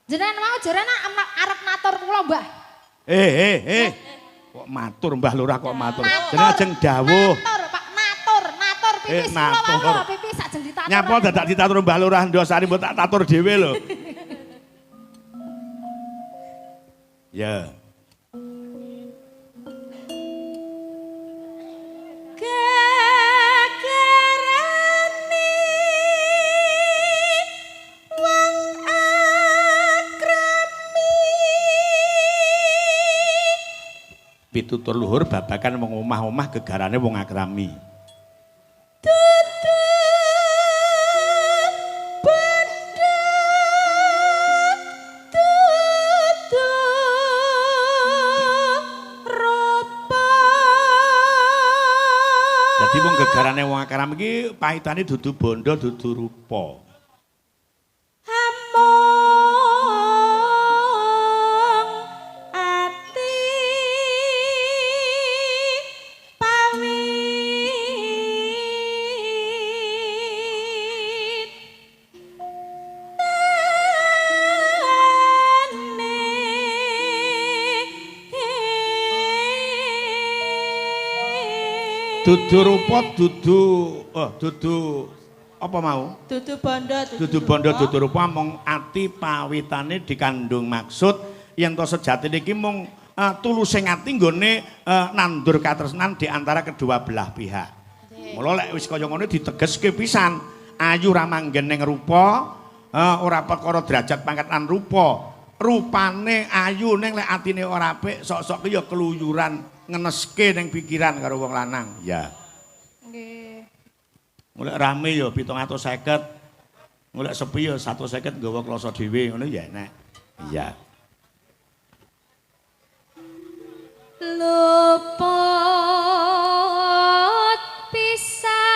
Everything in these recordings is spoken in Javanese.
Jenengan mau jarane arep matur kula, Mbah. Kok matur Mbah Lurah kok matur. Jenengan ajeng dawuh. Matur, Pak, matur, matur pipis kula wau lho, pipis ajeng ditatur. Nyapa dadak ditatur Mbah Lurah Ndosari mbok tak tatur dhewe lho. Ya. Gegerane wong akrami. Pitutur luhur babagan wong omah-omah gegarane wong akrami. Dudu bondo dudu rupa. Dadi wong gegarane wong akrami iki pahitane dudu bondo dudu rupa. Amung ati pawit tane. Dudu rupa dudu dudu apa mau? Dudu bondo dudu bondo dudu rupa mung ati pawitane dikandung maksud yen to sejatine iki mung tuluse ati nggone nandur katresnan di antara kedua belah pihak. Mula lek wis kaya ngono ditegeske pisan, ayu ra manggen ning rupa, ora perkara derajat pangkat lan rupa. Rupane ayu ning lek atine ora apik, sok-sok ki ya keluyuran ngeneske ning pikiran karo wong lanang. Ya. Nggih. Golek rame ya 750. Golek sepi ya 150 nggawa kloso dhewe ngono ya enak. Iya. Luput pisan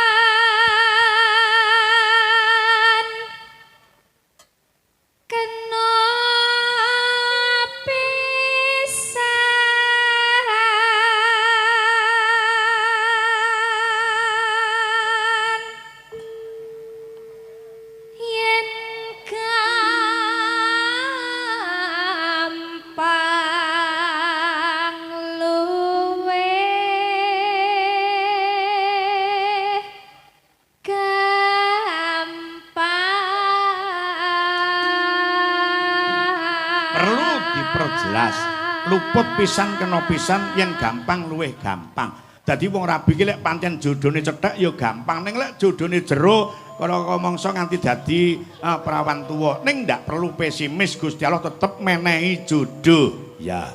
kena pisan yen gampang luwe gampang. Perlu diperjelas. Luput pisan kena pisan yen gampang luwih gampang. Dadi wong rabi iki lek pancen jodhone cethek ya gampang, ning lek jodhone jero kala mangsa nganti dadi perawan tuwa. Ning ndak perlu pesimis, Gusti Allah tetep menehi jodoh. Ya.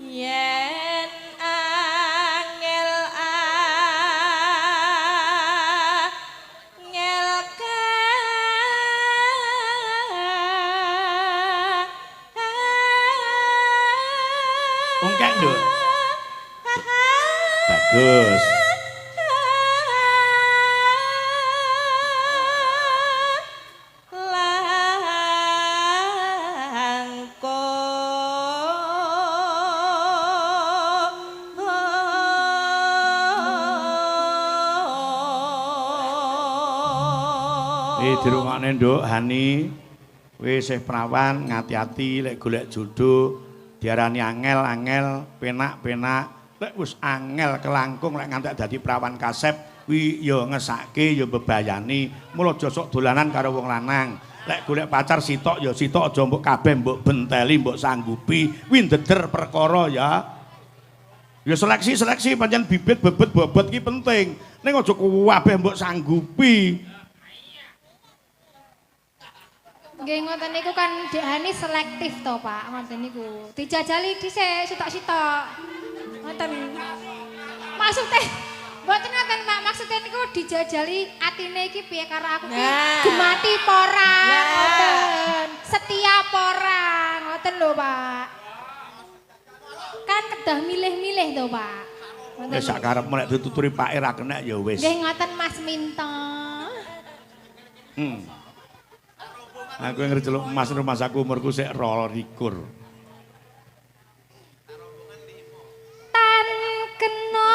Yen angel angel Ungkek, Nduk. Bagus. Dirungokne Nduk Hani, wis isih prawan ngati-ati lek golek jodoh diarani angel-angel, penak-penak. Lek wis angel kelangkung lek ngantek dadi prawan kasep kuwi ya ngesake ya bebayani. Mula aja sok dolanan karo wong lanang. Lek golek pacar sitok ya sitok, aja mbok kabeh mbok benteli, mbok sanggupi. Kuwi ndeder perkara ya. Ya seleksi-seleksi pancen bibit bebet bobot ki penting. Ning aja kabeh mbok sanggupi. Nggih ngoten niku kan Dek Hani selektif to, Pak. Ngoten niku. Dijajali dhisik sitok-sitok. Ngoten. Maksude mboten ngoten, Pak. Maksude niku dijajali atine iki piye karo aku ki gemati apa ora, ngoten. Setia apa ora, ngoten lho, Pak. Kan kedah milih-milih to, Pak. Wis sak karepmu nek dituturi pake ra kenek ya wis. Nggih ngoten Mas Minto. Aku yang ngerti mas rumah aku umurku sik 22. Tan kena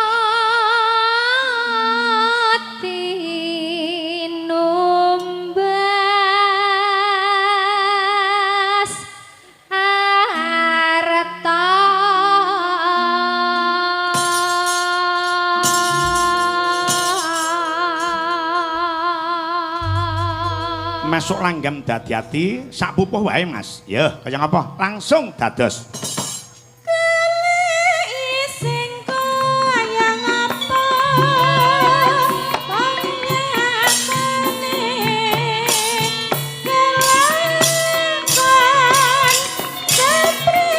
tin Masuk langgam dadi ati, sak pupuh wae, Mas. Ya, kaya ngapa? Langsung dados. Sing kaya ngapa wong nyatane kelakon keprene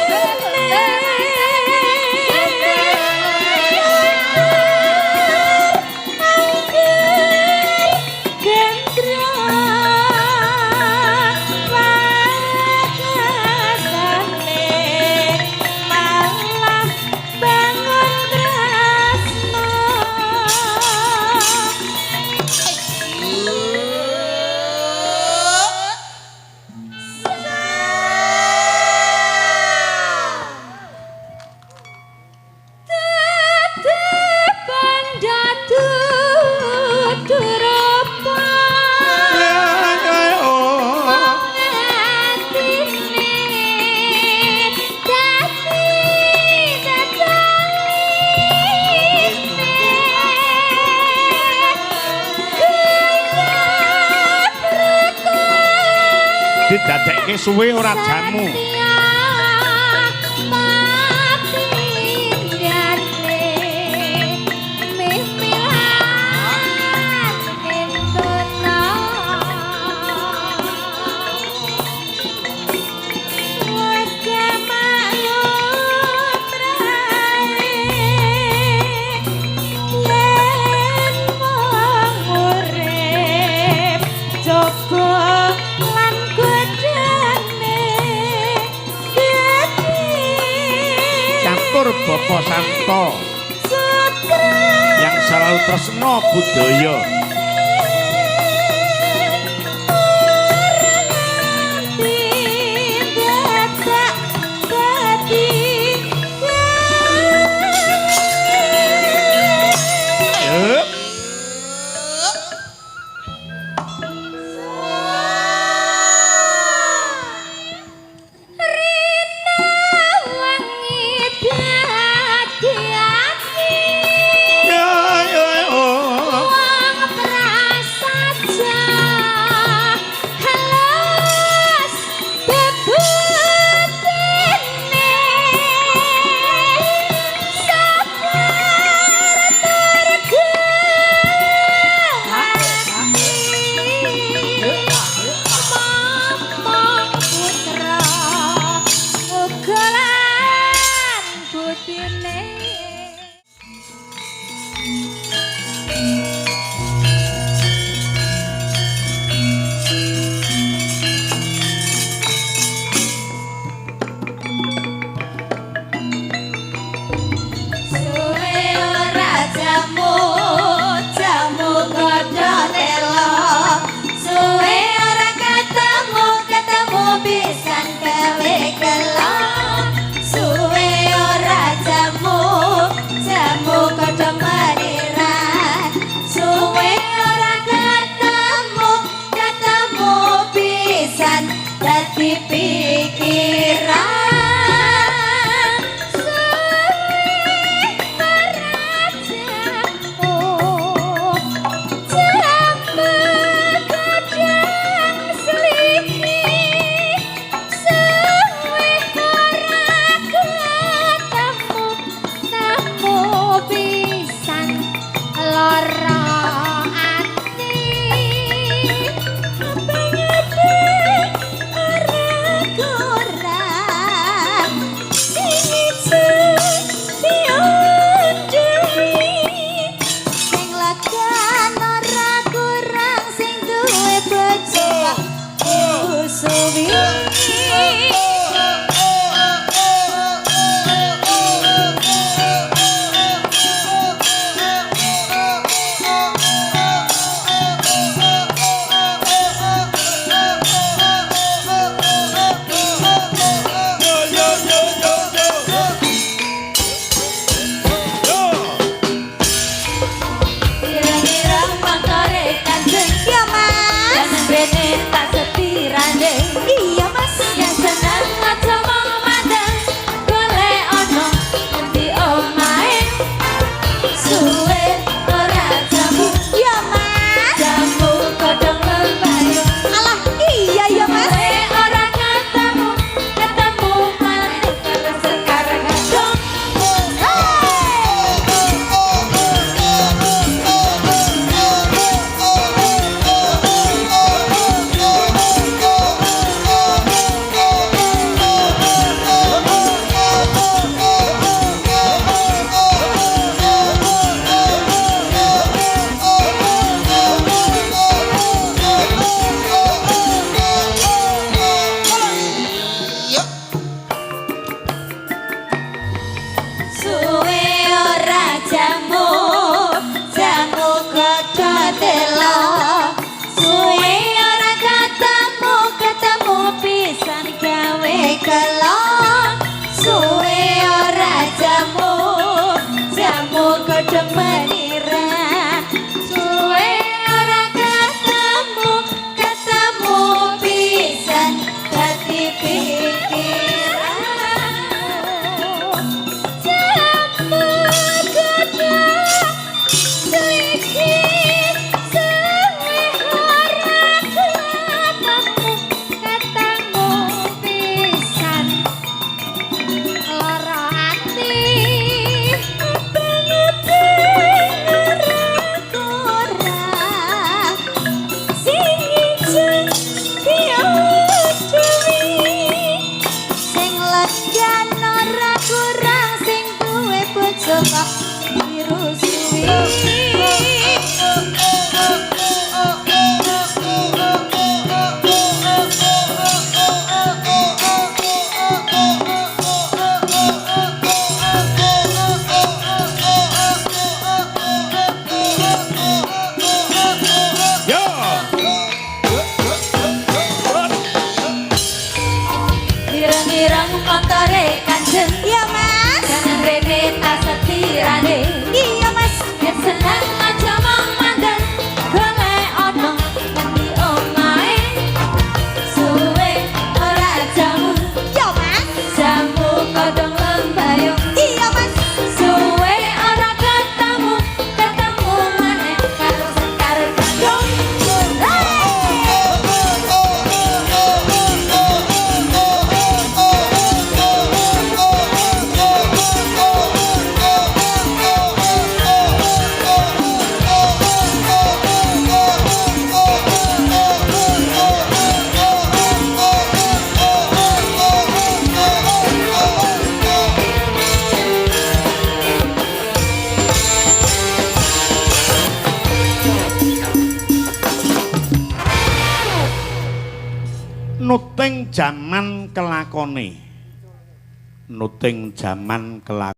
gendra wakasane malah bangun tresno. Tetepan dadu durupa atine dadi dadaline Didadekke suwe ora jamu. Coba lan godane gedhe. Catur Bapak Santo yang selalu tresno budaya. Yup. Ya, ya, oh. Butine. Suwe ora jamu, jamu godhong telo. Suwe ora ketemu, ketemu pisan gawe gelo. Suwe ora jamu, jamu godhong meniran. Suwe ora ketemu, ketemu pisan dadi pikiran. Sing legan ora kurang sing duwe bojo suwi. Yo yo yo yo yo. Yo. Kira-kira montore Kanjeng. Iya Mas. Bene tak setirane. Iya Mas. Yang seneng aja mung mandeng golek ono ngendi omahe. Suwe ora jamu. Iya Mas. Jamu godhong lembayu. Alah Nuting jaman kelakone. Nuting jaman kelakone.